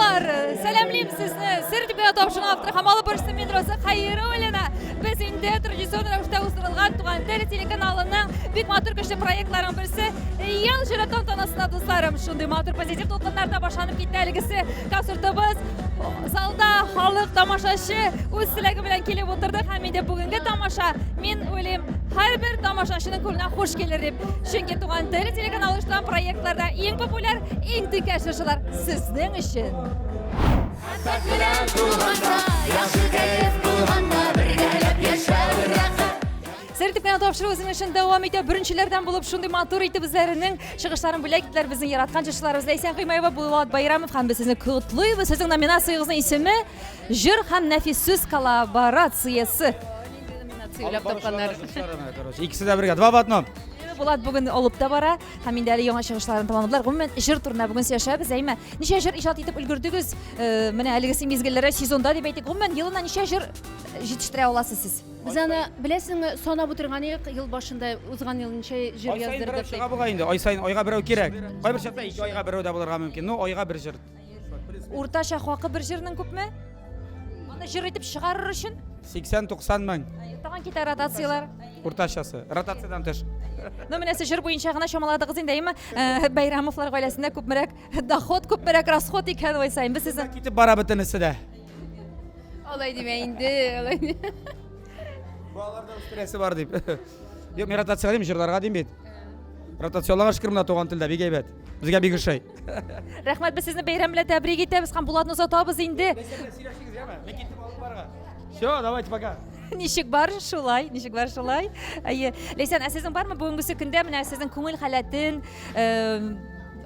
Дуслар, сәламлим сезне. Сер дип кенә тапшырган авторы һәм алып баручысы мин Роза Хәйруллина. Без инде традицион рәвештә уздырылган Туган тел телеканалының бик матур көчле проектларының берсе Ел җыры тантанасында, дусларым. Шундый матур позитив дулкыннарда башланып китте әлегесе концертыбыз. Залда халык, тамашачы үз теләге белән килеп утырды һәм инде бүгенге тамаша, мин уйлыйм, һәрбер тамашачының күңеленә хуш килер дип. Чөнки Туган тел телеканалы оештырган проектларда иң популяр, иң текә чыршылар сезнең өчен. Мәхәббәт белән тулганда, яхшы кәеф булганда, бергәләп яшәү рәхәт. Сер дип кенә тапшыру үзенең эшен дәвам итә. Беренчеләрдән булып шундый матур итеп үзләренең чыгышларын бүләк иттеләр безнең яраткан җырчыларыбыз Ләйсән Гыймаева, Булат Байрамов һәм без сезне котлыйбыз. Сезнең номинациягезнең исеме Җыр һәм нәфис сүз коллаборациясе. Номинация уйлап тапканнар. Икесе дә бергә. Два в одном. Булат бүген алып та бара һәм инде әле яңа чыгышларын тәмамладылар. Гомумән, җыр турында бүген сөйләшәбез, әйме? Ничә җыр иҗат итеп өлгердегез? Э, менә әлегесе мизгелләрдә сезонда дип әйтик. Гомумән, елына ничә җыр җитештерә аласыз сез? Без аны, беләсеңме, санап утырган идек, ел башында узган ел ничә җыр Ай саен берәү яздырдык чыга дип. бугай инде. Ай саен айга берәү кирәк. Кайбер чакта ике айга берәү дә булырга мөмкин. Ну, айга бер җыр. Уртача хакы бер җырның күпме? Аны җыр итеп чыгарыр өчен? 80-90 мең. Тагын китә ротацияләр. Уртачасы. Ротациядән тыш. Ну, менә сез җыр буенча гына чамаладыгыз инде, әйеме? Э, Бәйрәмовлар гаиләсендә күпмерәк доход, күпмерәк расход икән ай саен. Без сезнең Китеп бара бөтенесе дә. Алай димә инде, алай димә. Балалар да үстерәсе бар дип. Юк, мин ротациягә дим, җырларга дим бит. Ротация Аллага шөкер менә туган телдә бик әйбәт. Безгә бик ошый. Рәхмәт, без сезне бәйрәм белән тәбрик итәбез һәм Булатны озатабыз инде. Сөйләшегез, яме? Мин киттем алып барырга. Все, давайте пока. Ничек бар шулай, ничек бар шулай. Әйе. Ләйсән, ә сезнең бармы бүгенгесе көндә менә сезнең күңел халәтен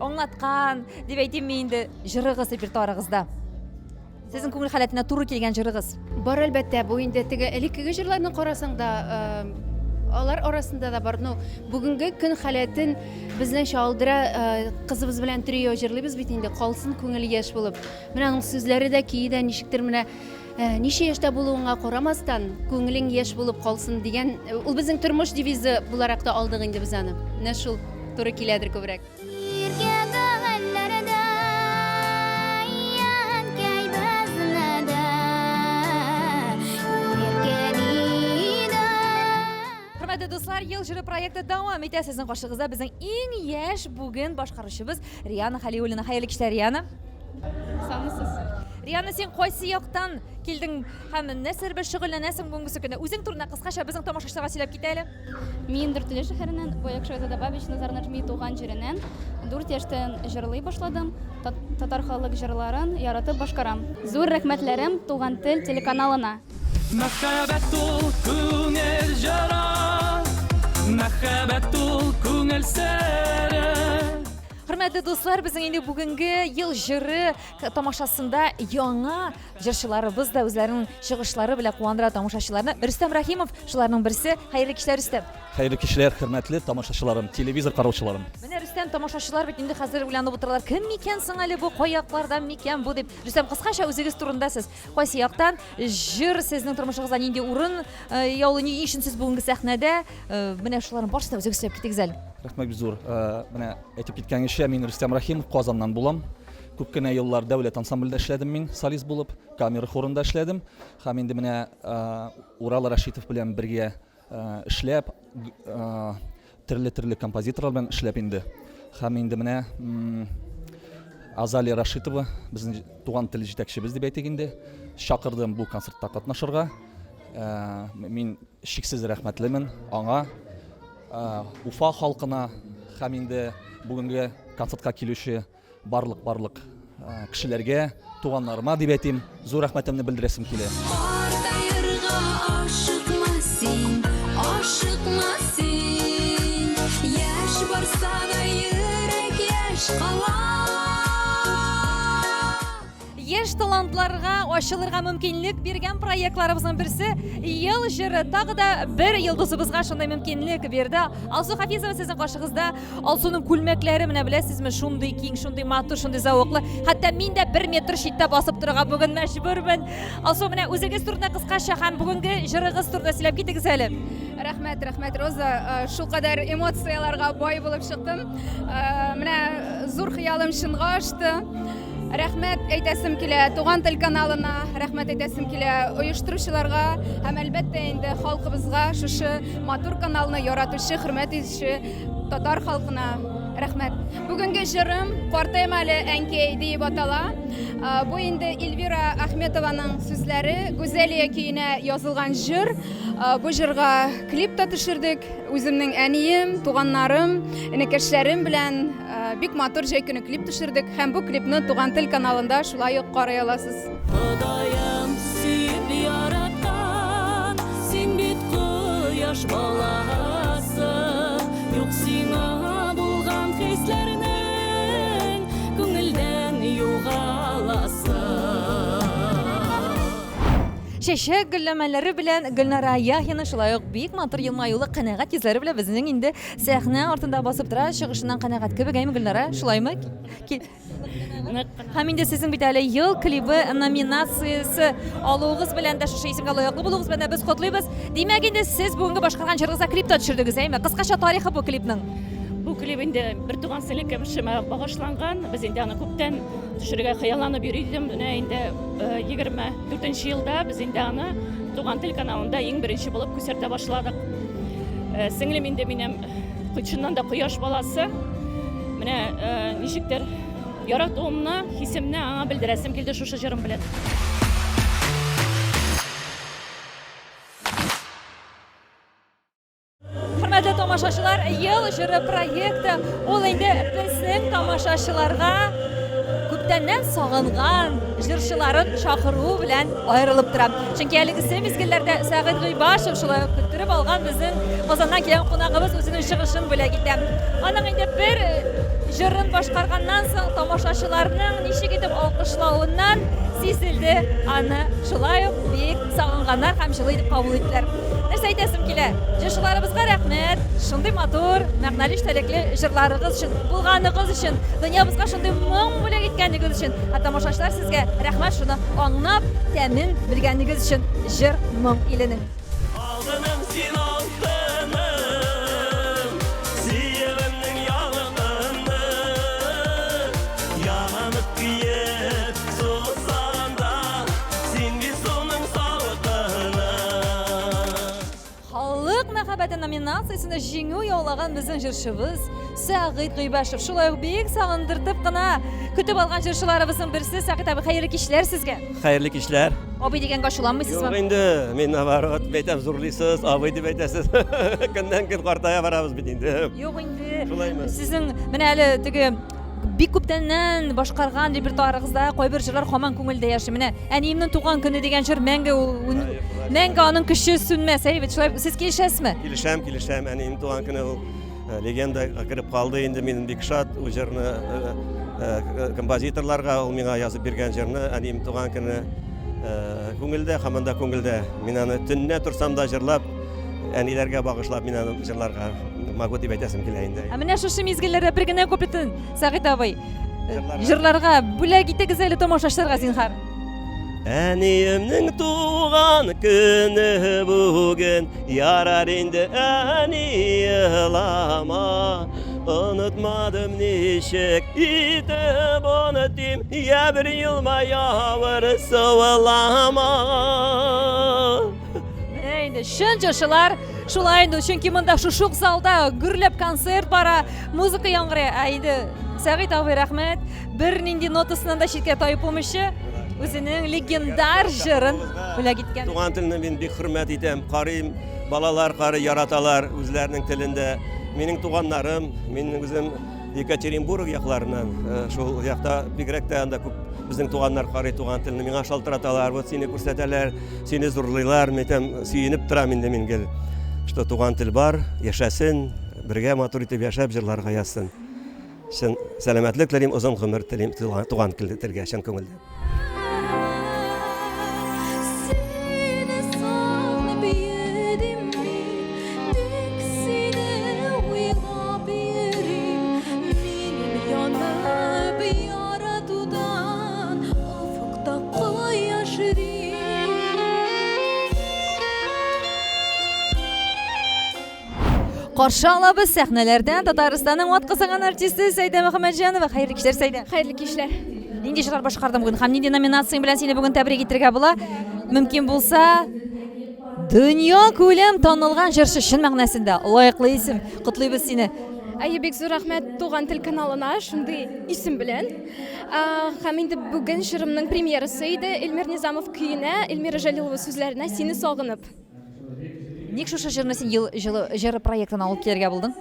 аңлаткан, дип әйтимме инде, җырыгыз репертуарыгызда? Сезнең күңел халәтенә туры килгән җырыгыз? Бар, әлбәттә, бу инде теге элеккеге җырларны карасаң да, алар арасында да бар. Ну, бүгенге көн халәтен безнең чагылдыра, кызыбыз белән трио җырлыйбыз бит инде, калсын күңел яшь булып. Менә аның сүзләре дә, көе дә ничектер менә ничә яшьтә булуыңа карамастан, күңелең яшь булып калсын дигән, ул безнең тормыш девизы буларак та алдык инде без аны. Менә шул туры киләдер күбрәк. Хөрмәтле дуслар, Ел җыры проекты дәвам итә. Сезнең каршыгызда безнең иң яшь бүген башкаручыбыз Риана Халиуллина. Хәерле кичләр, Риана. Исәнмесез. Риана, син кайсы яктан килдең һәм нәрсәләр белән шөгыльләнәсең бүгенге көндә? Үзең турында кыскача безнең тамашачыларга сөйләп кит әле. Мин Дүртөйле шәһәреннән, Боек Шәһзадә Бабич Назар Нәҗми туган җиреннән. Дүрт яшьтән җырлый башладым. Татар халык җырларын яратып башкарам. Зур рәхмәтләрем Туган тел телеканалына. Мәхәббәт ул күңел җыры, Мәхәббәт ул күңел сере. Хөрмәтле дуслар, безнең инде бүгенге ел җыры тамашасында яңа Җырчыларыбыз да үзләренең чыгышлары белән куандыра тамашачыларны. Рөстәм Рәхимов шуларның берсе. Хәерле кичләр, Рөстәм. Хәерле кичләр, хөрмәтле тамашачыларым, телевизор караучыларым. Менә Рөстәм, тамашачылар бит инде хәзер уйланып утыралар, кем микән соң әле бу, кай яклардан микән бу дип. Рөстәм, кыскача үзегез турында сез кайсы яктан, җыр сезнең тормышыгызда нинди урын э, яулый, ни өчен сез бүгенге сәхнәдә? Э, менә шуларның барысын да үзегез сөйләп китегез әле. Рәхмәт бик зур. Э, менә әйтеп киткәнегезчә, мин Рөстәм Рәхимов, Казаннан булам. Күп кенә еллар дәүләт ансамблендә эшләдем мин, солист булып, камера хорында эшләдем. Һәм инде менә Урал Рәшитов белән бергә эшләп, төрле-төрле композиторлар белән эшләп инде. Һәм инде менә Азалия Рашитова, безнең туган тел җитәкчебез дип әйтик инде, чакырдым бу концертта катнашырга. Мин чиксез рәхмәтлемен аңа, Уфа халкына һәм инде бүгенге концертка килүче Барлык барлык кешеләргә, туганнарыма дип әйтим, зур рәхмәтемне белдерәсем килә. Картаерга ашыкма син, ашыкма син. Яшь барса да йөрәк яшь кала. Яшь талантларга ачылырга мөмкинлек биргән проектларыбызның берсе Ел җыры. Тагы да бер йолдызыбызга шундый мөмкинлек бирде. Алсу Хафизова сезнең каршыгызда. Алсуның күлмәкләре менә беләсезме, шундый киң, шундый матур, шундый зәвыклы. Хәтта мин дә бер метр читтә басып торырга бүген мәҗбүрмен. Алсу, менә үзегез турында кыскача һәм бүгенге җырыгыз турында сөйләп китегез әле. Рәхмәт, рәхмәт, Роза. Э, шулкадәр эмоцияләргә бай булып чыктым. Э, менә зур хыялым чынга ашты. Рәхмәт әйтәсем килә Туган тел каналына, рәхмәт әйтәсем килә оештыручыларга һәм әлбәттә инде халкыбызга шушы матур каналны яратучы, хөрмәт итүче татар халкына рәхмәт. Бүгенге җырым Картаем әле әнкәй диеп атала. Бу инде Эльвира Ахметованың сүзләре, Гүзәлия көенә язылган җыр. Бу җырга клип та төшердек. Үземнең әнием, туганнарым, энекәшләрем белән Бик матур җәй көне клип төшердек һәм бу клипны Туган тел каналында шулай ук карый аласыз. Ходаем сөеп яраткан, син бит кояш баласы. Юк сиңа булган хисләрнең күңелдән югаласы. Чәчәк гөлләмәләре белән Гөлнара Яхина шулай ук бик матур елмаюлы канәгать йөзләре белән безнең инде сәхнә артында басып тора, чыгышыннан канәгать кебек, әйме Гөлнара, шулаймы? Һәм инде сезнең бит әле ел клибы номинациясе алуыгыз белән дә шушы исемгә лаеклы булуыгыз белән дә без котлыйбыз. Димәк инде сез бүгенге башкарган җырыгызга клип та төшердегез, әйме? Кыскача тарихы бу клипның. Бу клип инде бертуган сеңлекемшемә багышланган. Без инде аны күптән төшерергә хыялланып йөри идем. Менә инде 24 нче елда без инде аны Туган тел каналында иң беренче булып күрсәтә башладык. Сеңлем инде минем чыннан да кояш баласы. Менә ничектер яратуымны, хисемне аңа белдерәсем килде шушы җырым белән. Хөрмәтле тамашачылар, Ел җыры проекты ул инде безнең тамашачыларга күптәннән сагынган җырчыларын чакыру белән аерылып тора. Чөнки әлегесе мизгелләрдә Сәгыйть Гыйбашев шулай ук көттереп алган безнең Казаннан килгән кунагыбыз үзенең чыгышын бүләк итә. Аның инде бер җырын башкарганнан соң тамашачыларның ничек итеп алкышлавыннан сизелде, аны шулай ук бик сагынганнар һәм җылы итеп кабул иттеләр. Нәрсә әйтәсем килә? Җырчыларыбызга рәхмәт, шундый матур, мәгънәле эчтәлекле җырларыгыз өчен, булганыгыз өчен, дөньябызга шундый моң бүләк иткәнегез өчен. Ә тамашачылар сезгә рәхмәт шуны аңлап, тәмен белгәнегез өчен җыр моң иленең. Алтыным син алтыным, сөюемнең ялкыны, янып көеп сусаганда, син бит суның салкыны. Халык мәхәббәте номинациясендә җиңү яулаган безнең җырчыбыз Сәгыйть Гыйбашев. Шулай ук бик сагындыртып кына көтеп алган җырчыларыбызның берсе. Сәгыйть абый, хәерле кичләр сезгә. Хәерле кичләр. Абый дигәнгә ачуланмыйсызмы? Юк инде, мин наоборот, әйтәм, зурлыйсыз, абый дип әйтәсез. Көннән-көн картая барабыз бит инде. Юк инде. Шулаймы? Сезнең менә әле теге бик күптәннән башкарган репертуарыгызда кайбер җырлар һаман күңелдә яши. Менә әниемнең туган көне дигән җыр мәңге ул мәңге аның көче сүнмәс. Әйе бит, шулай сез килешәсезме? Килешәм, килешәм. Әнием туган көне ул э, легенда кереп калды инде. Мин бик шат ул җырны э, э, композиторларга ул миңа язып биргән җырны әнием туган көне күңелдә, һаман да күңелдә. Мин аны төнлә торсам да җырлап, әниләргә багышлап мин аны җырларга могу дип әйтәсем килә инде. Ә менә шушы мизгелләрдә бер генә куплетын, Сәгыйть абый, җырларга бүләк итегез әле тамашачыларга, зинһар. Әниемнең туган көне бүген, ярар инде әни елама. Онытмадым ничек итеп онытыйм, я бер елмая бер сывылама. Менә инде чын җырчылар шулай инде, чөнки монда шушы ук залда гөрләп концерт бара, музыка яңгырый. Ә инде Сәгыйть абый рәхмәт, бернинди нотасыннан да читкә тайпылмыйча, үзенең легендар җырын бүләк иткән. Туган телне мин бик хөрмәт итәм, карыйм, балалар карый, яраталар үзләренең телендә. Минем туганнарым, мин үзем Екатеринбург якларыннан, э, шул якта бигрәк тә анда күп безнең туганнар карый туган телне, миңа шалтыраталар, вот сине күрсәтәләр, сине зурлыйлар, мин әйтәм, сөенеп торам инде мин гел, что туган тел бар, яшәсен, бергә матур итеп яшәп җырларга язсын. Чын сәламәтлек телим, озын гомер телим туган телгә чын күңелдән. Сине сагынып йөрим мин, тик сине уйлап йөрим. Минем янып яратудан офыкта кояш йөри. Каршы алабыз сәхнәләрдән Татарстанның атказанган артисты Сәйдә Мөхәммәтҗанова. Хәерле кичләр, Сәйдә. Хәерле кичләр. Нинди җырлар башкардың бүген һәм нинди номинацияң белән сине бүген тәбрик итәргә була? Мөмкин булса, дөнья күләм танылган җырчы чын мәгънәсендә лаеклы исем. Котлыйбыз сине. Әйе, бик зур рәхмәт Туган тел каналына шундый исем белән. Һәм инде бүген җырымның премьерасы иде. Эльмир Низамов көенә, Эльмира Җәлилова сүзләренә Сине сагынып. Ник шушы җырны син ел җылы җыры проектына алып килергә булдың?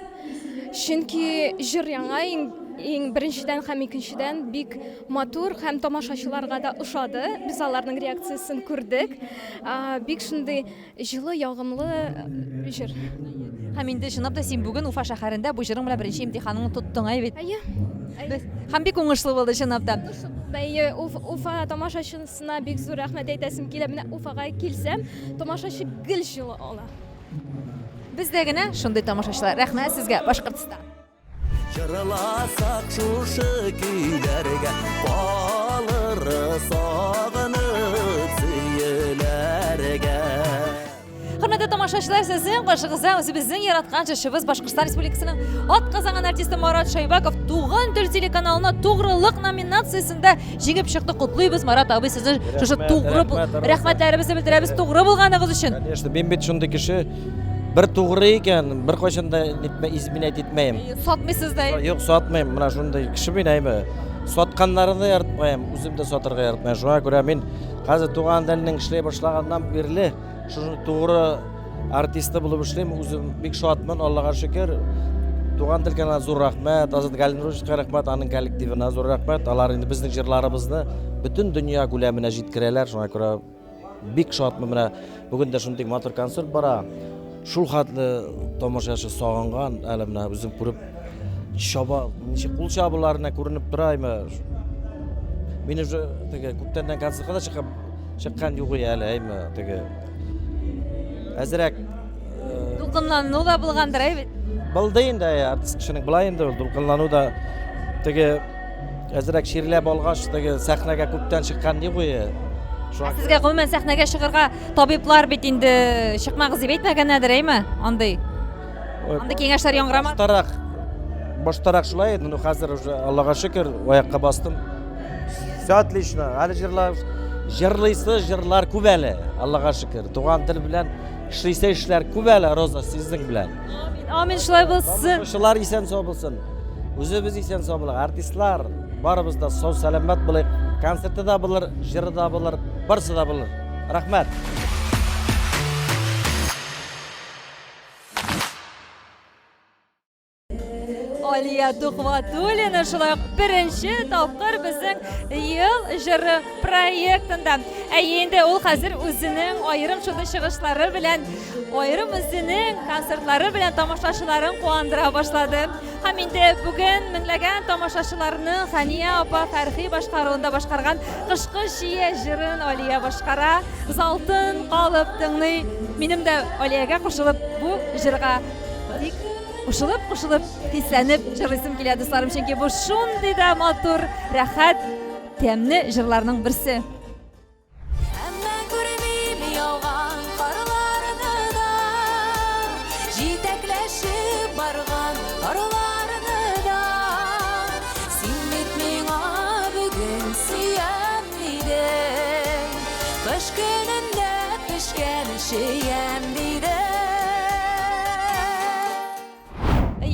Чөнки җыр яңа, иң, иң беренчедән һәм икенчедән бик матур һәм тамашачыларга да ошады. Без аларның реакциясен күрдек. Бик шундый җылы, ягымлы э, җыр. Һәм инде чынлап та син бүген Уфа шәһәрендә бу җырың белән беренче имтиханыңны тоттың, әй бит? Әйе. Без һәм бик уңышлы булды чынлап та. Әйе, Уфа тамашачысы Сына бик зур рәхмәт әйтәсем килә. Менә Уфага килсәм, тамашачы гел җылы ала. Бездә генә шундый тамашачылар. Рәхмәт сезгә, Башкортстан. Җырласак шушы көйләргә калыр сагынып сөюләргә. Хөрмәтле тамашачылар, сезнең каршыгызда үзебезнең яраткан җырчыбыз Башкортстан Республикасының атказанган артисты Марат Шайбаков Туган тел телеканалына тугрылык номинациясендә җиңеп чыкты. Котлыйбыз, Марат абый, сезне шушы тугры рәхмәтләребезне белдерәбез тугры булганыгыз өчен. Конечно, мин бит шундый кеше, бер тугры икән, беркайчан да нитмә, изменять итмәем. Сатмыйсыз да. Юк, сатмыйм. Менә шундый кеше мин, әйме. Сатканнарын да яратмыйм, үзем дә сатырга яратмыйм. Шуңа күрә мин хәзер Туган телнең эшли башлаганнан бирле Шуны тугры артисты булып эшлим, үзем бик шатмын, Аллага шөкер. Туган тел каналына зур рәхмәт, Азат Галимовичка рәхмәт, аның коллективына зур рәхмәт. Алар инде безнең җырларыбызны бөтен дөнья күләменә җиткерәләр, шуңа күрә бик шатмын. Менә бүген дә шундый матур концерт бара. Шул хәтле тамашачы сагынган, әле менә үзем күреп чаба, ничек кул чабуларына күренеп тора, әмма мин уже теге күптәннән концертка да чыгып Чыккан юк әле, әйме, теге. Әзрәк э, дулкынлану да булгандыр, әй бит. Булды инде, артист кешенең була инде ул дулкынлану да. Теге әзрәк чирләп алгач, теге сәхнәгә күптән чыккан юк ие. Шуңа Сезгә гомумән сәхнәгә чыгарга табиблар бит инде чыкмагыз дип әйтмәгәннәрдер, әйме? Андый. Андый киңәшләр яңгырамады. Баштарак, баштарак шулай иде, но хәзер уже Аллага шөкер, аякка бастым. Все отлично. Әле җырлар, җырлыйсы җырлар күп әле, Аллага шөкер. Туган тел белән эшлисе эшләр күп әле, Роза, сезнең белән. Амин, амин, шулай булсын. Тамашачылар исән сау булсын. Үзебез исән сау булыйк. Артистлар, барыбыз да сау сәламәт булыйк. Концерты да булыр, җыры да булыр, барысы да булыр. Рәхмәт. Алия Тухватуллина шулай ук беренче тапкыр безнең Ел җыры проектында. Ә инде ул хәзер үзенең аерым шундый чыгышлары белән, аерым үзенең концертлары белән тамашачыларын куандыра башлады. Һәм инде бүген меңләгән тамашачыларның Хәния апа Фәрхи башкаруында башкарган Кышкы чия җырын Алия башкара. Залтын калып тыңлый. Минем дә Алиягә кушылып бу җырга бик кушылып, кушылып, хисләнеп җырлыйсым килә, дусларым, чөнки бу шундый да матур, рәхәт, тәмле җырларның берсе. Әмма күрмим яуган карларны да, җитәкләшеп барган парларны да. Син бит миңа бүген сөям дидең, кыш көнендә пешкән чиям дидең.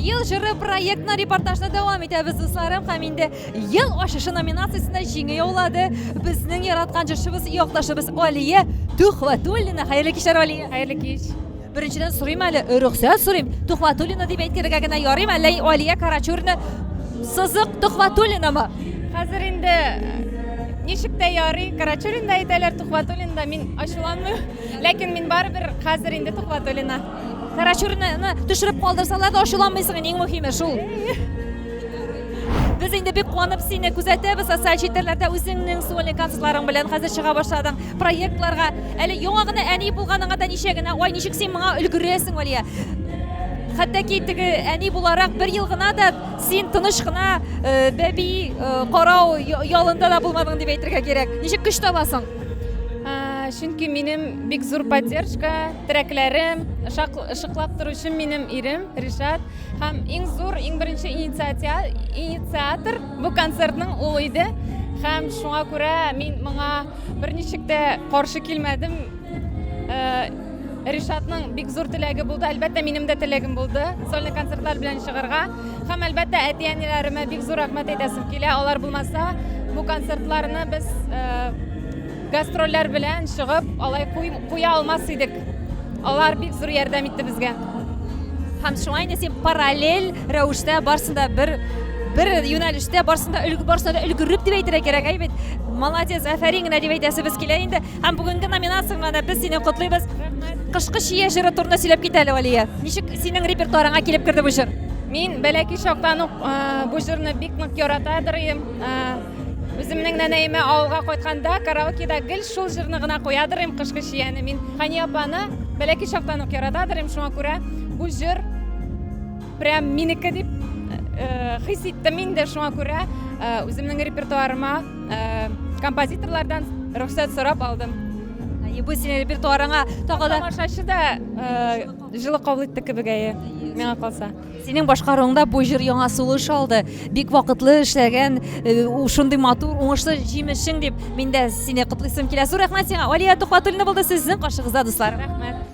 Ел җыры проектына репортажны дәвам итәбез, дусларым. Һәм инде Ел ачышы номинациясендә җиңү яулады безнең яраткан җырчыбыз, якташыбыз Алия Тухватуллина. Хәерле кичләр, Алия. Хәерле кич. Беренчедән сорыйм әле, рөхсәт сорыйм. Тухватуллина дип әйтергә генә ярыйм, әллә Алия Карачурина сызык Тухватуллинамы? Хәзер инде ничек тә ярый, Карачурин да әйтәләр, Тухватуллин да, мин ачуланмыйм. Ләкин мин барыбер хәзер инде Тухватуллина. Карачуринаны төшереп калдырсалар да ачуланмыйсың, иң мөһиме шул. Без инде бик куанып сине күзәтәбез социаль челтәрләрдә үзеңнең сольный концертларың белән хәзер чыга башладың проектларга. Әле яңа гына әни булганыңа да ничә генә ай, ничек син моңа өлгерәсең, Алия? Хәтта ки теге әни буларак бер ел гына да син тыныч кына э, бәби э, карау ялында да булмадың дип әйтергә кирәк. Ничек көч табасың? Чөнки минем бик зур поддержка, терәкләрем, ышыклап торучым минем ирем Ришат. Һәм иң зур, иң беренче инициатор бу концертның ул иде. Һәм шуңа күрә мин моңа берничек тә каршы килмәдем. Э, Ришатның бик зур теләге булды. Әлбәттә, минем дә теләгем булды сольный концертлар белән чыгарга. Һәм әлбәттә, әти-әниләремә бик зур рәхмәт әйтәсем килә. Алар булмаса, бу концертларны без э, гастрольләр белән чыгып, алай куя алмас идек. Алар бик зур ярдәм итте безгә. Һәм шуңа инде син параллель рәвештә барсын да бер бер юнәлештә барсын да барысына да өлгереп дип әйтергә кирәк, әй бит. Молодец, афәрин генә дип әйтәсебез килә инде. Һәм бүгенге номинация белән дә без сине котлыйбыз. Кышкы чия җыры турында сөйләп кит әле, Алия. Ничек синең репертуарыңа килеп керде бу җыр? Мин бәләкәй чактан ук бу җырны бик нык яратадыр идем. Үземнең нәнәемә авылга кайтканда караокеда гел шул җырны гына куядыр идем, Кышкы чияне. Мин Хания апаны бәләкәй чактан ук яратадыр идем, шуңа күрә бу җыр прям минеке дип хис иттем инде, шуңа күрә үземнең репертуарыма композиторлардан рөхсәт сорап алдым. Бу синең репертуарыңа тагы да тамашачы да җылы кабул итте кебек, әйе, миңа калса. Синең башкаруыңда бу җыр яңа сулыш алды. Бик вакытлы эшләгән, э, шундый матур, уңышлы җимешең дип мин дә сине котлыйсым килә. Зур рәхмәт сиңа. Алия Тухватуллина булды сезнең каршыгызда, дуслар. Рәхмәт.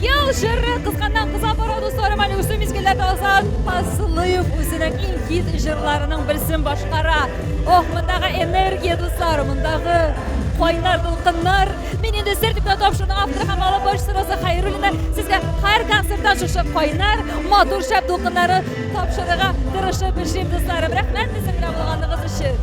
Ел җыры кызганнан кыза бара, дусларым, әле үсү мизгелләрдә Азат Фазлыев үзенең иң хит җырларының берсен башкара. Ох, мондагы энергия, дуслар, мондагы кайнар дулкыннар. Мин инде сер дип тапшыруның авторы һәм алып баручысы Роза Хәйруллина сезгә һәр концерттан шушы кайнар, матур шәп дулкыннары тапшырырга тырышып эшлим, дусларым. Рәхмәт безнең белән булганыгыз өчен.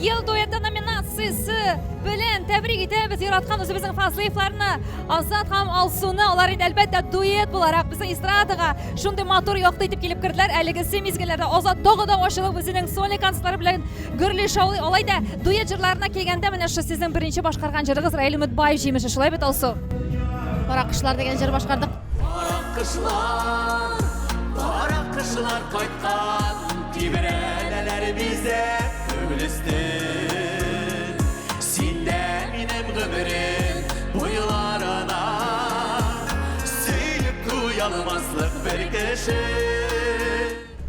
Ел дуэты номинациясе белән тәбрик итәбез яраткан үзебезнең Фазлыевларны, Азат һәм Алсуны. Алар инде әлбәттә дуэт буларак безнең эстрадага шундый матур якты итеп килеп керделәр. Әлегесе мизгелләрдә Азат тагы да ачылып үзенең сольный концертлары белән гөрли шаулый. Алай да дуэт җырларына килгәндә менә шушы сезнең беренче башкарган җырыгыз Раил Өметбаев җимеше, шулай бит, Алсу? Кара кышлар дигән җыр башкардык. Кара кышлар, кара кышлар кайткан, тибрәнәләр бизәп күңел өстен. Синдә минем гомерем буйларына сөеп туялмаслык бер кеше.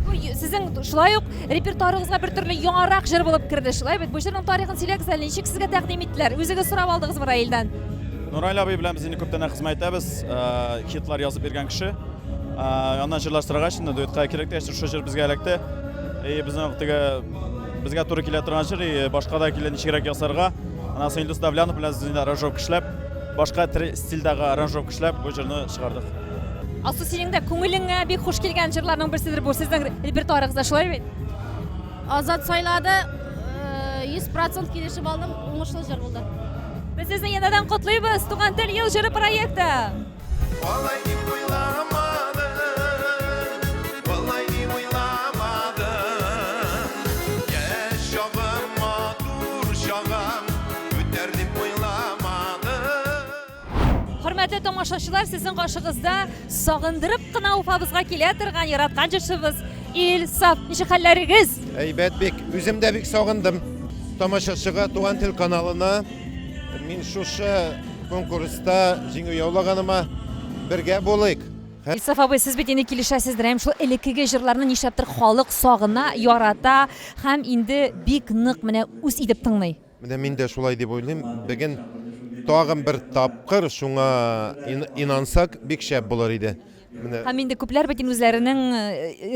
Бу сезнең шулай ук репертуарыгызга бер төрле яңарак җыр булып керде, шулай бит? Бу җырның тарихын сөйләгез әле, ничек сезгә тәкъдим иттеләр? Үзегез сорап алдыгызмы Раилдән? Нураил абый белән без инде күптәннән хезмәт итәбез, хитлар язып биргән кеше. Аннан җырлар сорагач, инде дуэтка кирәк дигәч, шушы җыр безгә эләкте. И безнең теге безгә туры килә торган җыр, и башка да килә ничегрәк ясарга. Аннан соң Илдус Давлянов белән без инде аранжировка эшләп, башка стильдагы аранжировка эшләп, бу җырны чыгардык. Алсу, синең дә күңелеңә бик хуш килгән җырларның берседер бу сезнең репертуарыгызда, шулай бит? Азат сайлады, 100% килешеп алдым, уңышлы җыр булды. Без сезне янәдән котлыйбыз, Туган тел ел җыры проекты. Алай дип уйламадым, алай дип уйламадым. Яшь чагым, матур чагым, үтәр дип уйламадым. Хөрмәтле тамашачылар, сезнең каршыгызда сагындырып кына Уфабызга килә торган яраткан җырчыбыз Илсаф. Ничек хәлләрегез? Әйбәт бик. Үзем дә бик сагындым. Тамашачыга Туган тел каналына мин шушы конкурста җиңү яулаганыма бергә булыйк. Илсаф абый, сез бит инде килешәсездер, әм шул элеккеге җырларны нишләптер халык сагына, ярата һәм инде бик нык менә үз итеп тыңлый. Менә мин дә шулай дип уйлыйм. Бүген тагын бер тапкыр шуңа инансак, бик шәп булыр иде. Менә. Һәм инде күпләр бит инде үзләренең э,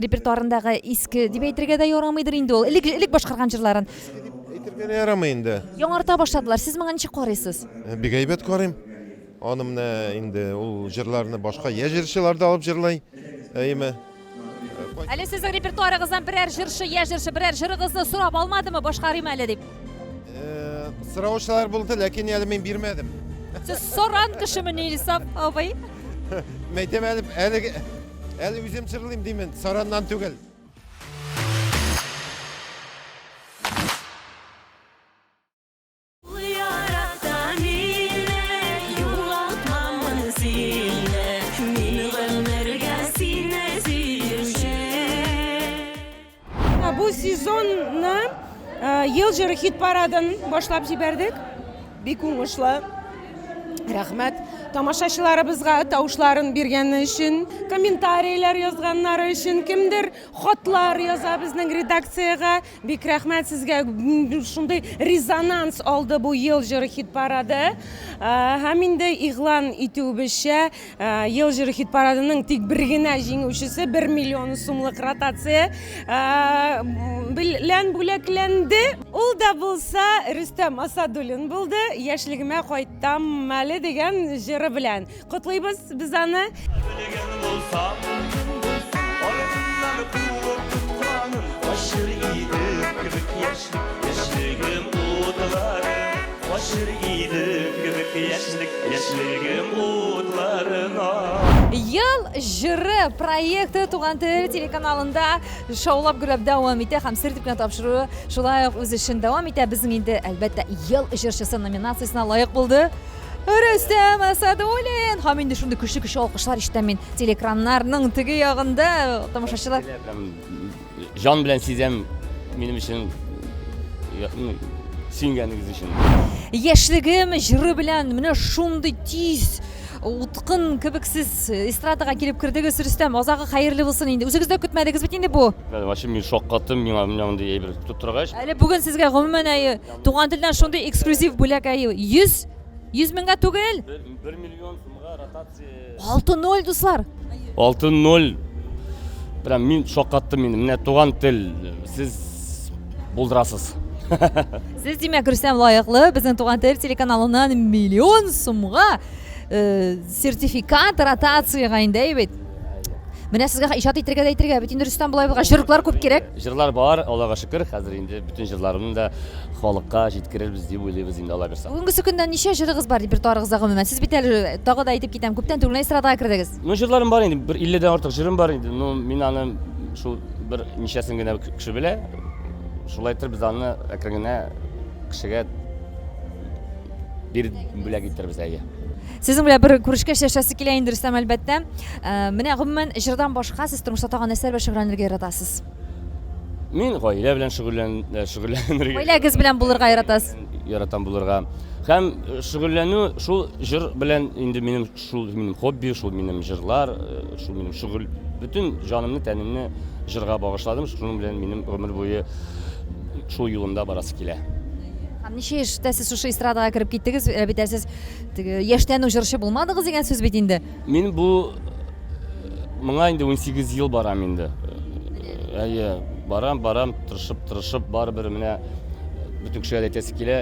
репертуарындагы иске дип әйтергә дә ярамыйдыр инде ул. Элек элек башкарган җырларын. Иске дип әйтергә дә ярамый инде. Яңарта башладылар. Сез моңа ничек карыйсыз? Э, бик әйбәт карыйм. Аны менә инде ул җырларны башка я җырчылар да алып җырлый, әйеме? Әле сезнең репертуарыгыздан берәр җырчы, я җырчы берәр җырыгызны сорап алмадымы, башкарыйм әле дип? Э, сораучылар булды, ләкин әле мин бирмәдем. Сез соран кешемени, Илсаф абый? Мәйтәм әле, әле, әле үзем җырлыйм димен, сараннан түгел. Бу сезонны Ел җыры хит парадын башлап җибәрдек. Бик уңышлы. Рәхмәт тамашачыларыбызга тавышларын биргәне өчен, комментарийлар язганнары өчен, кемдер хатлар яза безнең редакциягә. Бик рәхмәт сезгә. Шундый резонанс алды бу ел җыры хит парады. Һәм инде игълан итүебезчә, Ел җыры хит парадының тик бер генә җиңүчесе 1 миллион сумлык ротация белән бүләкләнде. Ул да булса Рөстәм Асадуллин булды. Яшьлегемә кайтам әле дигән җыры белән. Котлыйбыз без аны. Белгән булсам, артыннан куып тотканын качыр идем кебек яшьлек, яшьлегем утлары. Качыр идем кебек яшьлек, яшьлегем утларына. Ел җыры проекты Туган тел телеканалында шаулап гөрләп дәвам итә һәм сер дип кенә тапшыруы шулай ук үз эшен дәвам итә. Безнең инде, әлбәттә, Ел җырчысы номинациясенә лаек булды Рөстәм Асадуллин. Һәм инде шундый көчле-көчле алкышлар ишетәм мин телеэкраннарның теге ягында тамашачылар. Җан белән сизәм, минем өчен сөенгәнегез өчен. Яшьлегем җыры белән менә шундый тиз уткын кебек сез эстрадага килеп кердегез, Рөстәм. Азагы хәерле булсын инде. Үзегез дә көтмәдегез бит инде бу. Вообще мин шаккаттым, миңа менә мондый әйбер көтеп торгач. Әле бүген сезгә гомумән әйе, туган телдән шундый эксклюзив бүләк әйе. 100 100 меңгә түгел. 1 миллион сумга ротация. 6-0, дуслар. 6-0. Прям мин шаккаттым инде. Менә туган тел, сез булдырасыз. Сез, димәк, Рөстәм лаеклы безнең Туган тел телеканалыннан миллион сумга э, сертификат ротациягә инде, әйе бит. Менә сезгә иҗат итәргә дә әйтергә бит инде Рөстәм болай булгач, җырлар күп кирәк. Җырлар бар, Аллага шөкер, хәзер инде бөтен җырларымны да халыкка җиткерербез дип уйлыйбыз инде, Алла бирса. Бүгенгесе көндә ничә җырыгыз бар репертуарыгызда гомумән? Сез бит әле тагы да әйтеп китәм, күптән түгел генә эстрадага кердегез. Ну, җырларым бар инде, бер 50 дән артык җырым бар инде. Ну, мин аны шул бер ничәсен генә кеше белә. Шулай итеп без аны әкрен генә кешегә бир бүләк иттербез, әйе. Сезнең белән бер күрешкәч яшәсе килә инде, Рөстәм, әлбәттә. Э, менә гомумән җырдан башка сез тормышта тагын нәрсәләр белән шөгыльләнергә яратасыз? Мин гаилә белән шөгыльлән, э, шөгыльләнергә. Гаиләгез белән булырга яратасыз? Яратам булырга. Һәм э, шөгыльләнү шул җыр белән инде минем шул минем хобби, шул минем җырлар, шул минем шөгыль. Бөтен җанымны, тәнемне җырга багышладым. Шуның белән минем гомер буе шул юлымда барасы килә. Һәм ничә яшьтә сез шушы эстрадага кереп киттегез? Ә бит сез теге яшьтән үк җырчы булмадыгыз дигән сүз бит инде. Мин бу моңа инде 18 ел барам инде. Әйе, барам, барам, тырышып, тырышып, барыбер менә бөтен кешегә дә әйтәсе килә,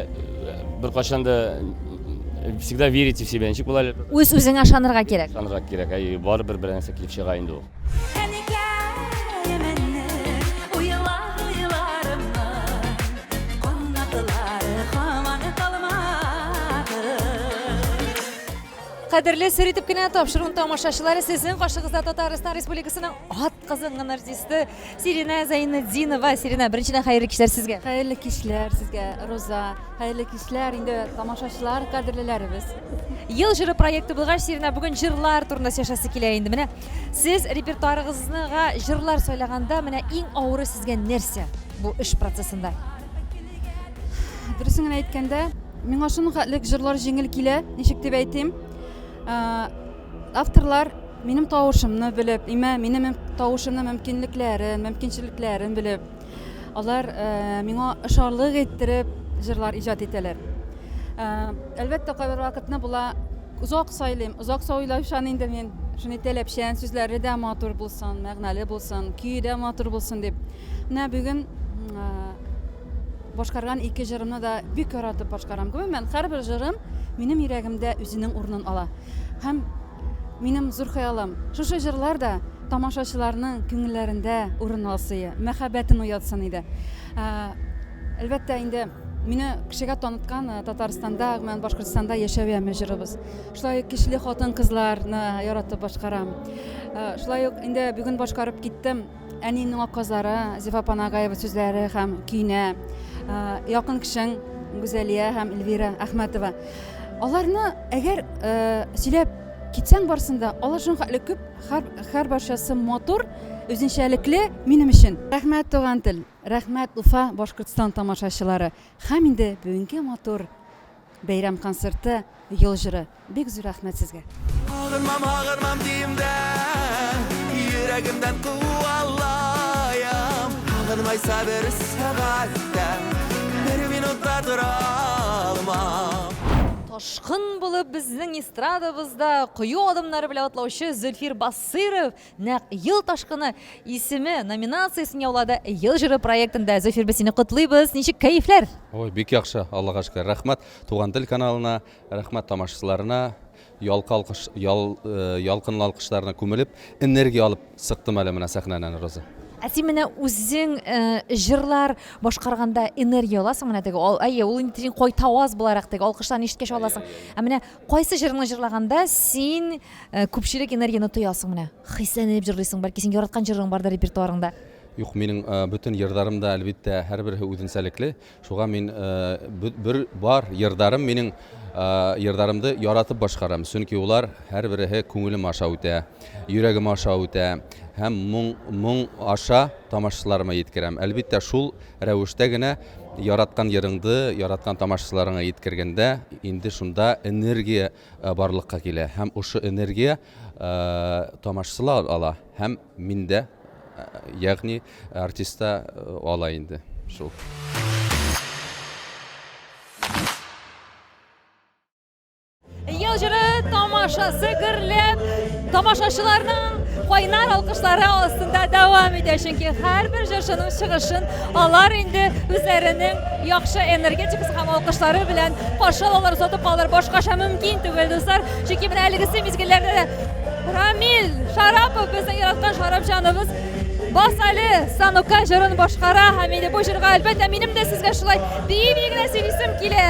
беркайчан да всегда верите в себя. Ничек була әле? Үз-үзеңә ышанырга кирәк. Ышанырга кирәк. Әйе, барыбер бер нәрсә килеп чыга инде ул. Кадерле сер итеп кенә тапшыруын тамашачылары сезнең каршыгызда Татарстан Республикасының ат казанган артисты Сирина Зайнетдинова. Сирина, беренчедән хәерле кичләр сезгә. Хәерле кичләр сезгә, Роза. Хәерле кичләр инде тамашачылар, кадерлеләребез. Ел җыры проекты булгач, Сирина, бүген җырлар турында сөйләшәсе килә инде. Менә Сез репертуарыгызга җырлар сайлаганда, менә иң авыры сезгә нәрсә бу эш процессында? Дөресен генә әйткәндә, миңа шуның хәтлек җырлар җиңел килә, ничек дип әйтим. Авторлар минем тавышымны белеп, имә минем тавышымның мөмкинлекләрен, мөмкинчелекләрен белеп, алар миңа ошарлык иттереп җырлар иҗат итәләр. Әлбәттә, кайбер вакытны була Озак сайлыйм, озак сайлаучан инде мин. Шуны таләпчән, сүзләре дә матур булсын, мәгънәле булсын, көе дә матур булсын дип. Менә бүген башкарган ике җырымны да бик яратып башкарам. Гомумән, һәрбер җырым минем йөрәгемдә үзенең урынын ала. Һәм минем зур хыялым, шушы җырлар да тамашачыларның күңелләрендә урын алсые, мәхәббәтен уятсын иде. Әлбәттә, инде мине кешегә таныткан э, Татарстанда, гомумән Башкортстанда яшәү яме җырыбыз. Шулай ук көчле хатын-кызларны яратып башкарам. Э, шулай ук инде бүген башкарып киттем. Әниемнең ак казлары, Зифа Панагаева сүзләре һәм көенә. Э, якын кешең Гүзәлия һәм Эльвира Әхмәтова. Аларны әгәр сөйләп китсәң барсын да, алар шуның хәтле күп, һәр, һәр барчасы матур. үзенчәлекле минем өчен. Рәхмәт, Туган тел, рәхмәт, Уфа, Башкортстан тамашачылары һәм инде бүгенге матур бәйрәм концерты, Ел җыры. Бик зур рәхмәт сезгә. Агынмам, агынмам дим дә, йөрәгемдән куалаем. Агынмайса бер сәгать тә, бер минут та тора алмам. Ташкын булып безнең эстрадабызда кыю адымнары белән атлаучы Зөлфир Басыйров нәкъ Ел ташкыны исеме номинациясен яулады Ел җыры проектында. Зөлфир, без сине котлыйбыз. Ничек кәефләр? Ой, бик яхшы, Аллага шөкер. Рәхмәт Туган тел каналына, рәхмәт тамашачыларына. Ялкы алкыш, ял, э, ялкынлы алкышларына күмелеп, энергия алып сыктым әле менә сәхнәдән, Роза. Ә син менә үзең э, җырлар башкарганда энергия аласың менә теге, ал, әйе, ул инде син кайтаваз буларак теге алкышларны ишеткәч аласың. Ә менә кайсы җырыңны җырлаганда син э, күпчелек энергияне тоясың менә? Хисләнеп җырлыйсың, бәлки син яраткан җырың бардыр репертуарыңда. Юк, минем э, бөтен җырларым да, әлбиттә, һәрберсе үзенчәлекле. Шуга мин бер бар йырдарым минең йырдарымды яратып башкарам. Чөнки улар һәрбереһе күңелем аша үтә, йөрәгем аша үтә һәм моң моң аша тамашачыларыма йиткерәм. Әлбиттә, шул рәвештә генә яраткан йырыңды яраткан тамашачыларыңа йиткергәндә инде шунда энергия барлыкка килә һәм ошо энергия тамашачылар ала һәм мин дә Ягъни артист та ала инде шул. Ел җыры тамашасы гөрләп, тамашачыларның кайнар алкышлары астында дәвам итә, чөнки һәрбер җырчының чыгышын алар инде үзләренең яхшы энергетикасы һәм алкышлары белән каршы алалар, озатып калалар. Башкача мөмкин түгел, дуслар. Чөнки менә әлегесе мизгелләрдә дә Рамил Шарапов, безнең яраткан Шарапҗаныбыз, Бас әле, Санука җырын башкара һәм инде бу җырга әлбәттә минем дә сезгә шулай бии-бии генә сөйлисем килә.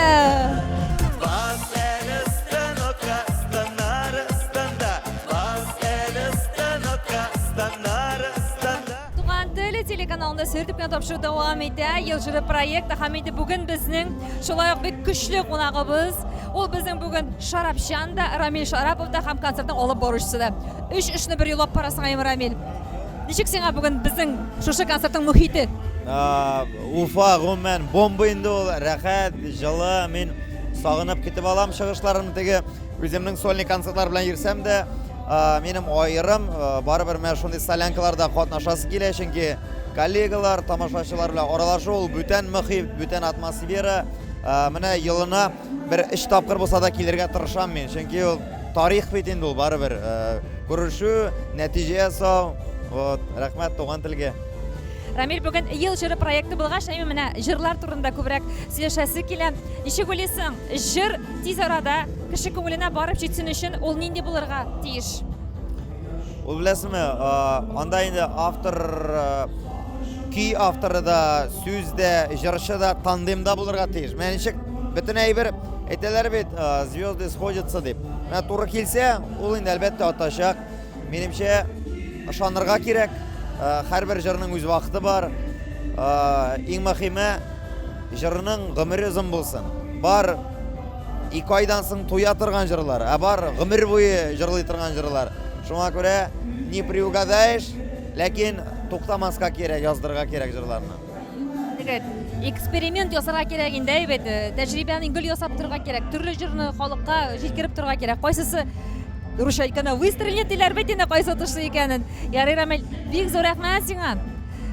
Бас әле станокка, станнары станда. Бас әле станокка, станнары станда. Туган тел телеканалында сер дип кенә тапшыру дәвам итә. Ел җыры проекты һәм инде бүген безнең шулай ук бик көчле кунагыбыз. Ул безнең бүген Шарапҗан да, Рамил Шарапов та һәм концертның алып баручысы да. Өч эшне бер юлап барасың, әйеме, Рамил? Ничек сиңа бүген безнең шушы концертның мөхите? Уфа гомумән бомба инде ул, рәхәт, җылы. Мин сагынып көтеп алам чыгышларымны теге үземнең сольный концертлар белән йөрсәм дә, минем аерым барыбер менә шундый солянкаларда катнашасы килә, чөнки коллегалар, тамашачылар белән аралашу ул бүтән мөхит, бүтән атмосфера. Менә елына бер өч тапкыр булса да килергә тырышам мин, чөнки ул тарих бит инде ул барыбер. Күрешү, нәтиҗә ясау. Вот, рәхмәт туган телгә. Рамил, бүген Ел җыры проекты булгач, әйме менә җырлар турында күбрәк сөйләшәсе килә. Ничек уйлыйсың, җыр тиз арада кеше күңеленә барып җитсен өчен ул нинди булырга тиеш? Ул беләсеңме, анда инде автор көй авторы да, сүз дә, җырчы да тандемда булырга тиеш. Менә ничек бөтен әйбер әйтәләр бит, звезды сходятся дип. Менә туры килсә, ул инде әлбәттә атачак. Минемчә, ышанырга кирәк. Һәрбер җырның үз вакыты бар. Иң мөһиме, җырның гомере озын булсын. Бар ике айдан соң туя торган җырлар, ә бар гомер буе җырлый торган җырлар. Шуңа күрә не приугадаешь, ләкин туктамаска кирәк, яздырырга кирәк җырларны. Теге эксперимент ясарга кирәк инде, әйбәт. Э, тәҗрибәне гел ясап торырга кирәк. Төрле җырны халыкка җиткереп торырга кирәк. Кайсысы русча әйткәндә выстрелит диләр бит инде кайсы отышлы икәнен. Ярый, Рамил, бик зур рәхмәт сиңа.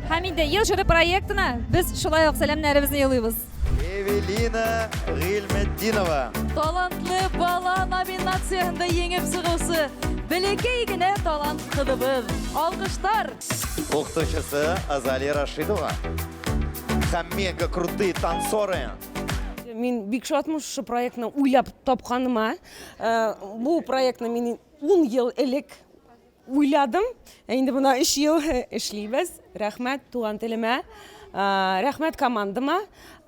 Һәм инде Ел җыры проектына без шулай ук сәламнәребезне юлыйбыз. Эвелина Гыйльметдинова. Талантлы бала номинациясендә еңеп чыгучы бәләкәй генә талант кызыбыз. Алкышлар! Укытучысы Азалия Рашидова. Һәм мега крутые танцоры. Мин бик шатмын шушы проектны уйлап тапканыма. Э, бу проектны мин 10 ел элек Уйладым, ә инде мына өч ел эшлибез. Рәхмәт туган телемә, рәхмәт командама,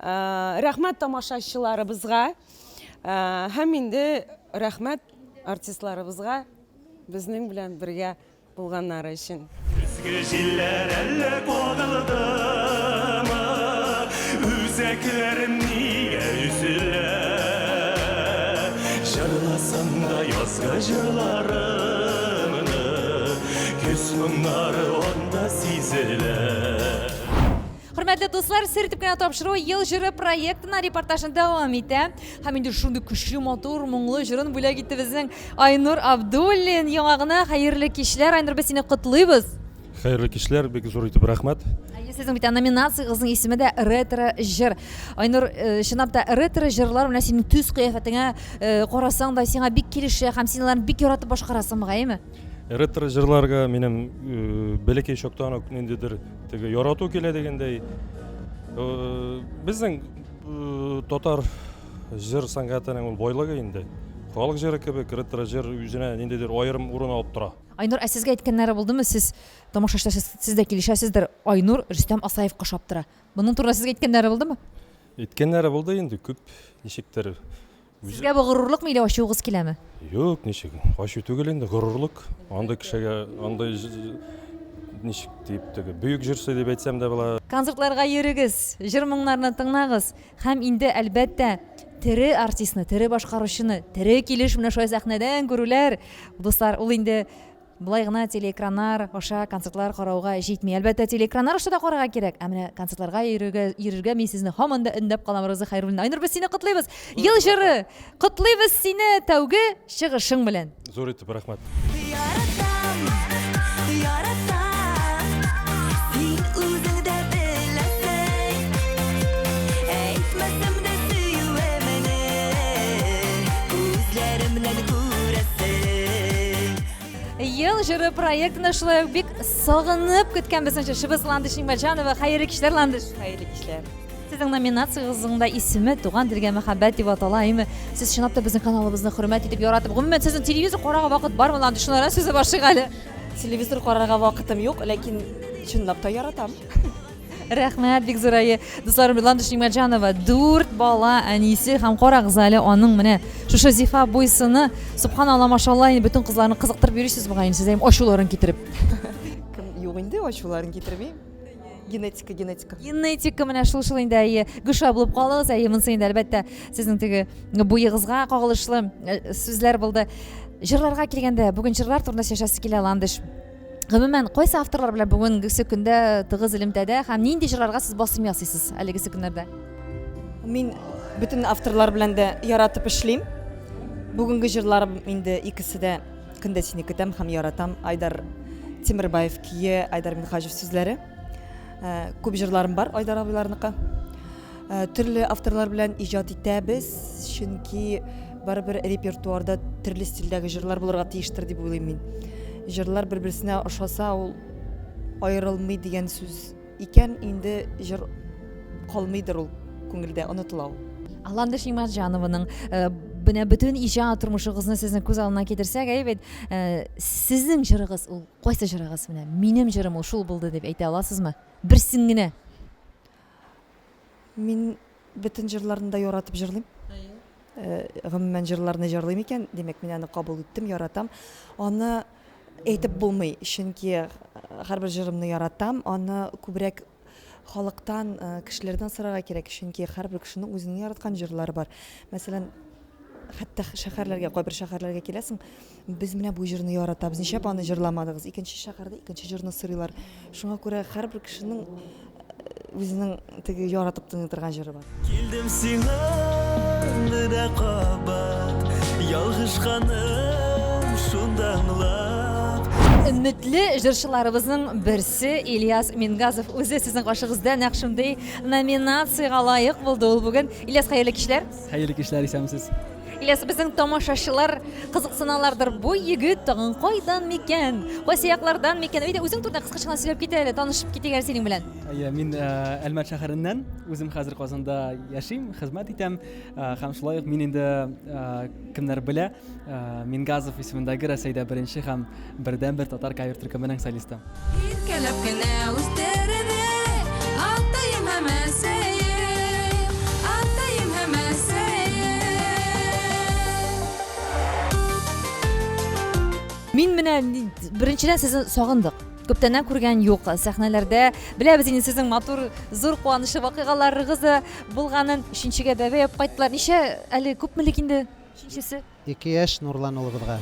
рәхмәт тамашачыларыбызга һәм инде рәхмәт артистларыбызга безнең белән бергә булганнары өчен. Көзге җилләр әллә кагылдымы, Үзәкләрем нигә өзелә? Җырласам да язгы җырларымны, Көз моңнары анда. Хөрмәтле дуслар, сер итеп кенә тапшыру Ел җыры проектына репортажын дәвам итә. Һәм инде шундый көчле, матур, моңлы җырын бүләк итте безнең Айнур Абдуллин. Яңа гына хәерле кичләр, Айнур, без сине котлыйбыз. Хәерле кичләр, бик зур итеп рәхмәт. Әйе, сезнең бит номинациягызның исеме дә ретро җыр. Айнур, э, чынлап та ретро җырлар менә синең төс кыяфәтеңә э, карасаң да сиңа бик килешә һәм син аларны бик яратып башкарасың, мөгаенме? Ретро җырларга минем э, бәләкәй чактан ук ниндидер теге ярату килә дигәндәй. Безнең татар җыр сәнгатенең ул байлыгы инде. Халык җыры кебек ретро җыр үзенә ниндидер аерым урын алып тора. Айнур, ә сезгә әйткәннәре булдымы? Сез тамашачылар, сез, сез дә килешәсездер. Айнур Рөстәм Асаевка ошап тора. Моның турында сезгә әйткәннәре булдымы? Әйткәннәре булды инде күп, ничектер. Үзе... Сезгә бу горурлыкмы или ачуыгыз киләме? Юк, ничек? Ачу түгел инде, горурлык. Андый кешегә, андый ничек дип теге бөек җырчы дип әйтсәм дә була. Концертларга йөрегез, җыр моңнарны тыңлагыз һәм инде, әлбәттә, тере артистны, тере башкаручыны, тере килеш менә шулай сәхнәдән күрүләр, дуслар, ул инде болай гына телеэкраннар аша концертлар карауга җитми. Әлбәттә, телеэкраннар аша да карарга кирәк, ә менә концертларга йөрергә, йөрергә мин сезне һаман да өндәп калам, Роза Хәйруллина. Айнур, без сине котлыйбыз. Ел җыры! Котлыйбыз сине тәүге чыгышың белән. Зур итеп рәхмәт. Яратам, яратам, син үзең дә беләсең. Әйтмәсәм дә сөюемне, күзләремнән күрәсең. Ел җыры проектына шулай ук бик сагынып көткән безнең җырчыбыз Ландыш Нигъмәтҗанова. Хәерле кичләр, Ландыш. Хәерле кичләр. Сезнең номинациягызның да исеме Туган телгә мәхәббәт дип атала, әйеме? Сез чынлап та безнең каналыбызны хөрмәт итеп, яратып, гомумән, сезнең телевизор карарга вакыт бармы, Ландыш? Шунардан сүзе башлыйк әле. Телевизор карарга вакытым юк, ләкин чынлап та яратам. Рәхмәт, бик зур әйе. Дусларым, Ландыш Нигъмәтҗанова, дүрт бала әнисе һәм карагыз әле аның менә шушы зифа буй-сыны, субханалла, машалла, инде бөтен кызларны кызыктырып йөрисез бугай инде сез, әйеме, ачуларын китереп. Кем юк инде, ачуларын китермим. Генетика, генетика. Генетика менә шул шул инде әйе. Гөшә булып калыгыз, әйе, монысы инде әлбәттә сезнең теге буегызга кагылышлы э, сүзләр булды. Җырларга килгәндә, бүген җырлар турында сөйләшәсе килә, Ландыш. Гомумән, кайсы авторлар белән бүгенгесе көндә тыгыз элемтәдә һәм нинди җырларга сез басым ясыйсыз әлегесе көннәрдә? Мин бөтен авторлар белән дә яратып эшлим. Бүгенге җырларым инде икесе дә Көн дә сине көтәм һәм яратам. Айдар Тимербаев көе, Айдар Минһаҗев сүзләре. Э, күп җырларым бар Айдар абыйларныкы. Э, төрле авторлар белән иҗат итәбез, чөнки барыбер репертуарда төрле стильдәге җырлар булырга тиештер дип уйлыйм мин. Җырлар бер-берсенә ошаса, ул аерылмый дигән сүз Икән инде җыр калмыйдыр ул күңелдә, онытыла ул. Ландыш Нигъмәтҗанованың э, менә бөтен иҗат тормышыгызны сезнең күз алдына китерсәк, әйе бит, э, сезнең җырыгыз ул кайсы җырыгыз менә? Минем җырым ул шул булды дип әйтә аласызмы? Берсен генә. Мин бөтен җырларны да яратып җырлыйм. Э, гомумән җырларны җырлыйм икән, димәк, мин аны кабул иттем, яратам. Аны әйтеп булмый, чөнки э, һәрбер җырымны яратам. Аны күбрәк халыктан, э, кешеләрдән сорарга кирәк, чөнки һәрбер кешенең үзенең яраткан җырлары бар. Мәсәлән, хәтта шәһәрләргә, кайбер шәһәрләргә киләсең, без менә бу җырны яратабыз, нишләп аны җырламадыгыз? Икенче шәһәрдә икенче җырны сорыйлар. Шуңа күрә һәрбер кешенең үзенең теге яратып тыңлый торган җыры бар. Килдем сиңа менә кабат, ялгышканым шунда аңлап. Өметле җырчыларыбызның берсе Ильяс Мингазов үзе сезнең каршыгызда нәкъ шундый номинациягә лаек булды ул бүген. Ильяс, хәерле кичләр. Хәерле кичләр, исәнмесез. Ильяс, безнең тамашачылар кызыксыналардыр, бу егет тагын кайдан микән? Кайсы яклардан микән? Әйдә, үзең турында кыскача гына сөйләп кит әле, танышып китик әле синең белән. Әйе, мин э, Әлмәт шәһәреннән, үзем хәзер Казанда яшим, хезмәт итәм. Э, һәм шулай ук мин инде э, кемнәр белә, Мингазов исемендәге Рәсәйдә беренче һәм бердәнбер татар кавер төркеменең солисты. Иркәләп кенә үстерде атаем һәм әсәем, атаем һәм әсәем. Мин менә беренчедән сезне сагындык. Күптәннән күргән юк сәхнәләрдә. Беләбез инде сезнең матур, зур куанычлы вакыйгаларыгыз да булганын. Өченчегә бәбәй алып кайттылар. Ничә әле күпмелек инде? Өченчесе. Ике яшь Нурлан улыбызга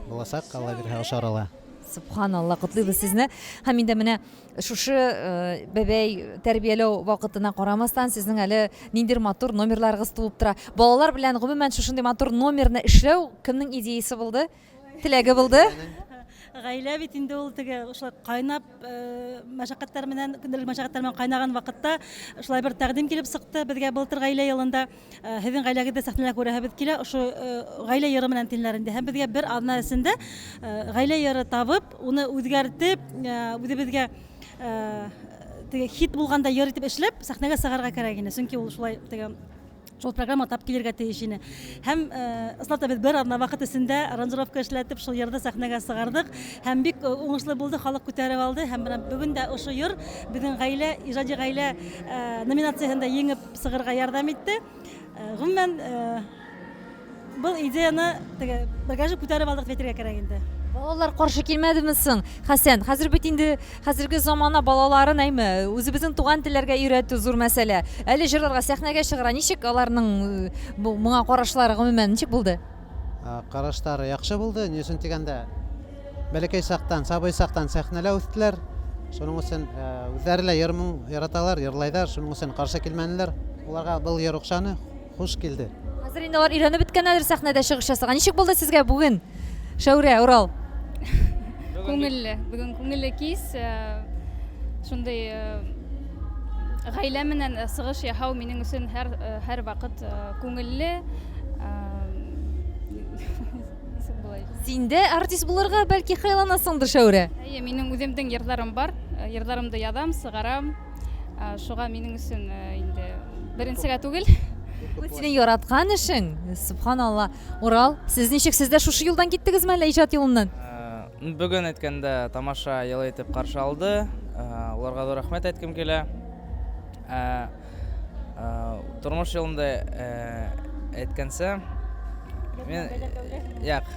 булачак, Алла бирһә, ошар ала. Субханалла, котлыйбыз сезне. Һәм инде менә шушы э, бәбәй тәрбияләү вакытына карамастан, сезнең әле ниндидер матур номерларыгыз туып тора. Балалар белән гомумән шушындый матур номерны эшләү кемнең идеясе булды? Теләге булды? Гаилә бит инде ул теге шулай кайнап э, мәшәкатьләр менән көндәлек мәшәкатьләр белән кайнаган вакытта шулай бер тәкъдим килеп чыкты безгә былтыр гаилә елында э, һеҙҙең гаиләгеҙҙе сәхнәлә күрәһебеҙ килә ошо э, гаилә йыры менән тинеләр инде һәм беҙгә бер аҙна эсендә гаилә йыры табып уны үҙгәртеп үҙебеҙгә теге хит булғандай йыр итеп эшләп сәхнәгә сығарырға кәрәк ине сөнки ул шулай теге шул программа тап килергә тиеш ине. Һәм ысынлап та без бер атна вакыт эчендә аранжировка эшләтеп, шул йырны сәхнәгә чыгардык. Һәм бик уңышлы булды, халык күтәреп алды. Һәм менә бүген дә ошо йыр безнең гаилә, иҗади гаилә номинациясендә җиңеп чыгарга ярдәм итте. Гомумән, Был идеяны теге бергәләшеп күтәреп алдык дип әйтергә кирәк инде. Балалар каршы килмәдеме соң? Хәсән, хәзер бит инде хәзерге замана балаларын, әйме, үзебезнең туган телләргә өйрәтү зур мәсьәлә. Әле җырларга сәхнәгә чыгара. Ничек аларның э, бу моңа карашлары гомумән ничек булды? Карашлары яхшы булды. Ни өчен дигәндә, бәләкәй чактан, сабый чактан сәхнәлә үстеләр. Шуның өчен э, үзләре лә йыр-моң яраталар, йырлайлар. Шуның өчен каршы килмәделәр. Уларга был йыр охшаны. Хуш килде. Хәзер инде алар өйрәнеп беткәннәрдер сәхнәдә чыгыш ясарга. Ничек булды сезгә бүген? Шәүрә, Урал. Күңелле. Бүген күңелле кич. Э, шундый э, гаилә менән э, чыгыш ясау минем өчен һәр һәр вакыт күңелле. Ничек була? Син дә артист булырга бәлки хыялланасыңдыр, Шәүрә? Әйе, минем үземнең йырларым бар. Йырларымды язам, чыгарам. Шуга минем өчен инде беренчегә түгел. Бу синең яраткан эшең. Субханалла. Урал, сез ничек, сез дә шушы юлдан киттегезме әллә иҗат юлыннан? Бүген әйткәндә тамаша елы итеп каршы алды. Уларга зур рәхмәт әйткем килә. Тормыш юлында әйткәнчә, мин як.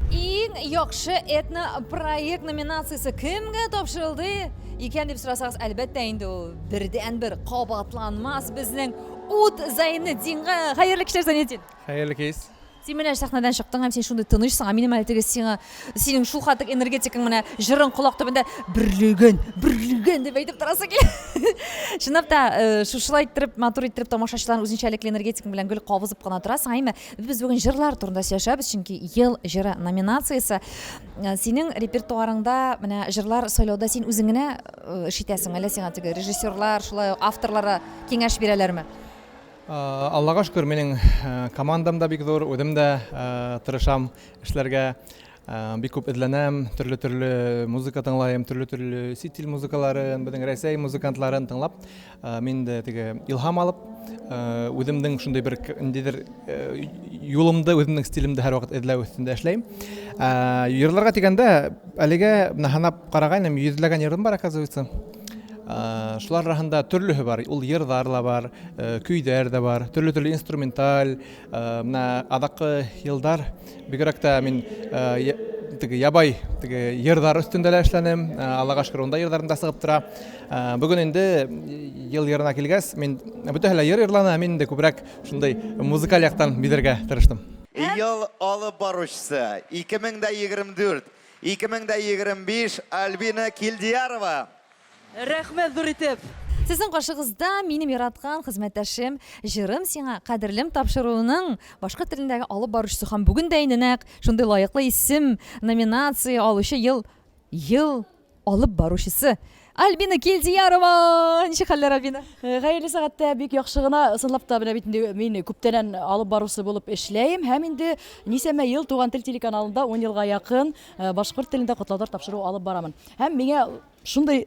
Иң яхшы этно-проект номинациясе кемгә тапшырылды икән дип сорасагыз, әлбәттә инде ул бердәнбер кабатланмас безнең Ут Зайнетдинга. Хәерле кичләр, Зайнетдин. Хәерле кич. Син менә сәхнәдән чыктың һәм син шундый тынычсың, ә минем әле теге сиңа синең шул хәтлек энергетикаң менә җырың колак төбендә бөрлеген, бөрлеген дип әйтеп торасы килә. Чынлап та, э, шушылай иттереп, матур иттереп тамашачыларның үзенчәлекле энергетикаң белән гел кабызып кына торасың, әйме? Без бүген җырлар турында сөйләшәбез, чөнки ел җыры номинациясе. Э, синең репертуарыңда менә җырлар сайлауда син үзең генә э, эш итәсең, әллә сиңа теге режиссерлар, шулай ук авторлар да киңәш бирәләрме? Аллага шөкер, минем командам да бик зур, үзем дә тырышам эшләргә. Бик күп эзләнәм, төрле-төрле музыка тыңлаем, төрле-төрле чит ил музыкаларын, безнең Рәсәй музыкантларын тыңлап, мин дә теге илһам алып, үземнең шундый бер ниндидер юлымды, үземнең стилемде һәрвакыт эзләү өстендә эшләйм. Йырларга дигәндә, әлегә менә һанап карагайным, йөзләгән йырым бар, оказывается. Шулар арасында төрлеһе бар. Ул йырлар ла бар, көйдәр дә бар, төрле-төрле инструменталь. Менә азаккы елдар бигрәк тә мин теге ябай теге йырлар өстендә лә эшләнем. Аллага шөкер, унда йырларым да чыгып тора. Бүген инде ел йырына килгәс, мин бөтәһе лә йыр йырлана, мин инде күбрәк шундый музыкаль яктан бизәргә тырыштым. Ел алып баручысы, 2024, 2025 Альбина Килдиярова. Рәхмәт зур итеп! Сезнең каршыгызда минем яраткан хезмәттәшем, Җырым сиңа, кадерлем тапшыруының башкорт телендәге алып баручысы һәм бүген дә инде нәкъ шундый лаеклы исем, номинация алучы ел ел алып баручысы Альбина Килдиярова! Ничек хәлләр, Альбина? Хәерле сәгатьтә, бик яхшы гына. Ысынлап та, менә бит инде мин күптәннән алып баручы булып эшләем һәм инде ничәмә ел Туган тел телеканалында ун елга якын башкорт телендә котлаулар тапшыруы алып барамын. Һәм миңа Шундый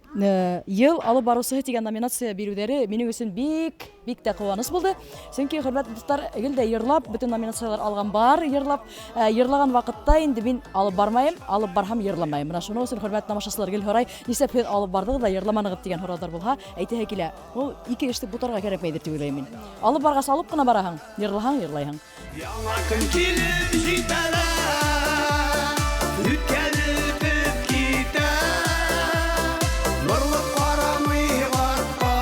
ел алып баручысы дигән номинация бирүләре минем өчен бик, бик тә куаныч булды. Чөнки, хөрмәтле дуслар, гел дә йырлап, бөтен номинацияләр алган бар, йырлап. Йырлаган вакытта инде мин алып бармаем, алып барһам йырламаем. Менә шуның өчен хөрмәтле тамашачылар гел һорай, нишләп һез алып бардыгыз да йырламаныгыз дигән һораулар булһа, әйтәһе килә. Ул ике эшне бутарга кәрәкмәйдер дип уйлыйм мин. Алып баргач алып кына бараһың, йырлаһаң йырлайһың. Яңа көн килеп җитә дә, Үткән үтеп китә. Борылып карамый артка.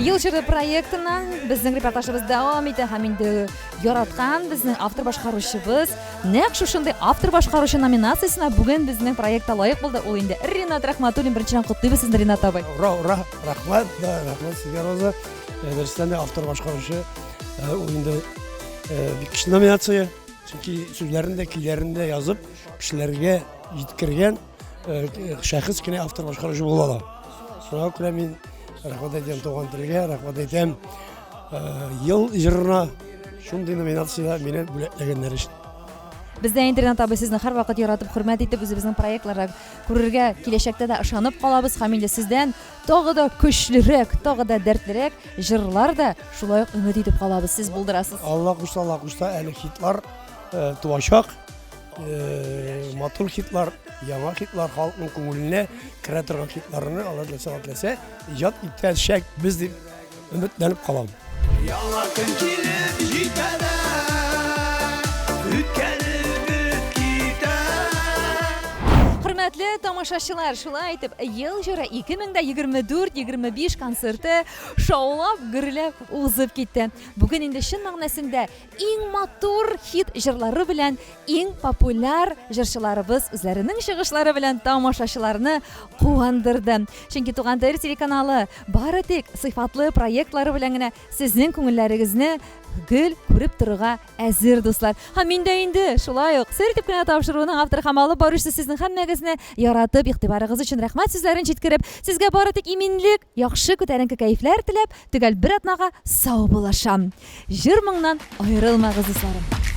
Ел җыры проектыннан безнең репортажыбыз дәвам итә һәм инде яраткан безнең автор башкаручыбыз нәкъ шушындый автор башкаручы номинациясенә бүген безнең проектта лаек булды. Ул инде Ринат Рахматуллин. Беренчедән котлыйбыз сезне, Ринат абый. Ура, ура, рәхмәт, да, рәхмәт сезгә, Роза. Дөрестән дә автор башкаручы ул инде бик көчле номинация. Чөнки сүзләрен дә, көйләрен дә язып, кешеләргә җиткергән шәхес кенә автор башкаручы була ала. Шуңа күрә мин рәхмәт әйтәм туган телгә, рәхмәт әйтәм ел җырына шундый номинациядә мине бүләкләгәннәр өчен. Без дә инде, Ринат абый, сезне һәрвакыт яратып, хөрмәт итеп, үзебезнең проектларда күрергә киләчәктә дә ышанып калабыз һәм инде сездән тагы да көчлерәк, тагы да дәртлерәк җырлар да шулай ук өмет итеп калабыз. Сез булдырасыз. Алла кушса, Алла кушса, әле хитлар туачак. Матур хитлар, яңа хитлар, халыкның күңеленә керә торган хитларны Алла теләсә, Алла теләсә, иҗат итәчәкбез дип өметләнеп калам. Яңа көн килеп җитә дә, үткәрелеп китә. Хөрмәтле тамашачылар, шулай итеп, Ел җыры 2024-25 концерты шаулап, гөрләп узып китте. Бүген инде чын мәгънәсендә Иң матур хит җырлары белән иң популяр җырчыларыбыз үзләренең чыгышлары белән тамашачыларны куандырды. Чөнки Туган тел телеканалы бары тик сыйфатлы проектлары белән генә сезнең күңелләрегезне гел күреп торырга әзер, дуслар. Һәм мин дә инде шулай ук сер итеп кенә тапшыруның авторы һәм алып баручысы сезнең һәммәгезне яратып, игътибарыгыз өчен рәхмәт сүзләрен җиткереп, сезгә бары тик иминлек, яхшы күтәренке кәефләр теләп, төгәл бер атнага саубуллашам. Җыр-моңнан аерылмагыз, дусларым!